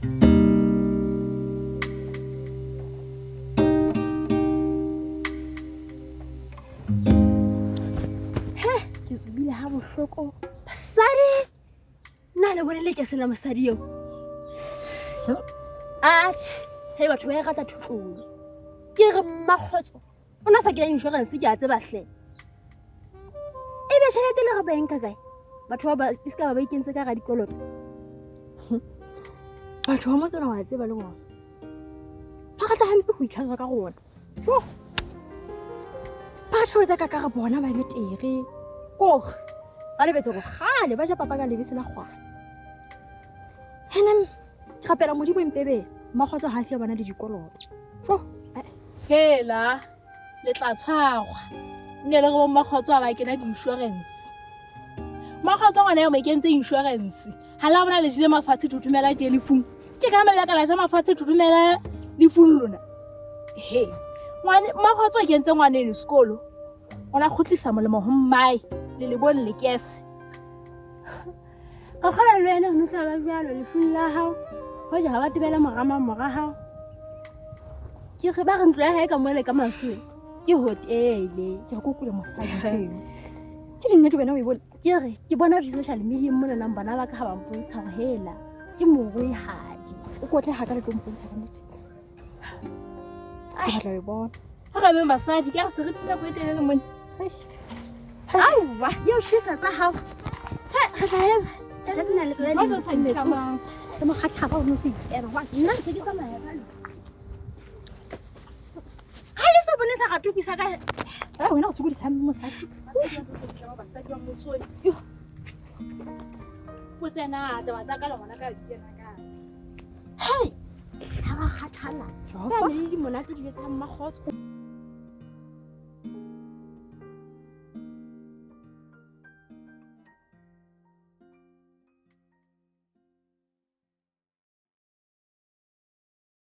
He, ke tsubile ha bohloko. Basadi! Nna le bone lekese la mosadi eo. Atjhe, he batho ba e rata thotlolo. Ke re mmakgotso, o na sa kenya insurance ke a tseba hle. Ebe tjhelete le re ba e nka kae? Batho ba e se ka ba ba ikentse ka hara dikoloto. Batho ba motsena wa tseba le bona. Ba rata hampe ho itlhatswa ka rona. Jo. Ba rata ho etsa ka ka re bona ba betere. Kore ba lebetse hore kgale ba ja papa ka lebese la kgwana. Ene ke rapela Modimo empebe mmakgotso ha a siya bona le dikoloto. Jo. Hela le tla tshwarwa. Nne le re bo mmakgotso ha ba kena di-insurance. Mmakgotso ngwana eo mo kentse insurance. Ha la bona le jele mafatshe thothomela tje lefung. Ke ka mela ka la ja mafatshe thothomela lefung lona. He. Ngwane mmakgotso o kentse ngwana eno sekolo. O la kgutlisa molemo ho mmae le le bone lekese. Ka kgona le wena ho tla ba jwalo lefung la hao. Hoja ha ba tebela mora mang mora hao. Ke re ba re ntlo ya hae ka mole ka masoe. Ke hotele. Ke re kokule mosadi ntho eo. Ke dinnete wena o e bone. Ke re ke bona di-social media mona nang bana ba ka ha ba mpontsha hore hela ke moroehadi. O kotle ha ka le tlo mpontsha ka nnete. Ke batla ho e bona. Ha re beng basadi ke re se re tsina nako e telele mone. Aowa, eo tjhesa tsa hao. He, re tla ema. Re tsena le tsona Ba sa ditsamang. Ke mokgatjhaba o no se ikema. Nna ntse ke tsamaya jwalo. Ha le so bone sa ratukisa ka Eh wena o sokodisa hampe mosadi. Basadi ba motsoni. O tsena taba tsa ka le ngwana ka di kena ka. Hey, ha ba kgathala. Jehova. Ba ne le di monate dijo tsa mmakgotso.